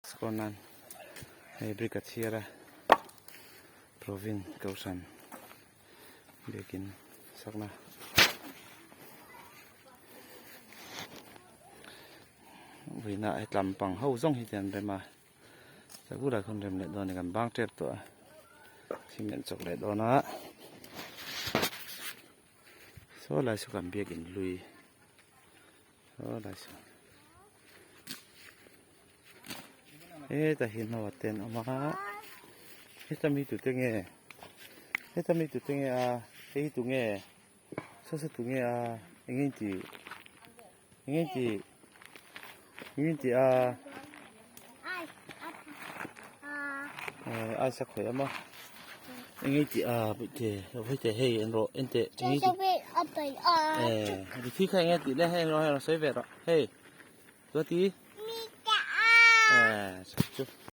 Score nan hei brick a chhiar a Provin Kohhran biakin sakna vawiinah hetlam pang ho zawng hi te an rem a bulah khawn rem leh dawn a ni kan bang tep tawh a cement chawk leh dawn a saw lai saw kan biakin hlui saw lai saw. Heta hi hnawa te an awm a heta mi tute nge heta mi tute nge a hei hi tunge saw saw tunge a eng nge tih eng nge tih eng nge tih a eh aisa khawih a maw eng nge tih a bawihte bawihte hei en rawh en teh eng nge tih eh thi kha eng nge tih le hei en rawh hei rawn sawi ve rawh hei. Chuati? Eh, chu.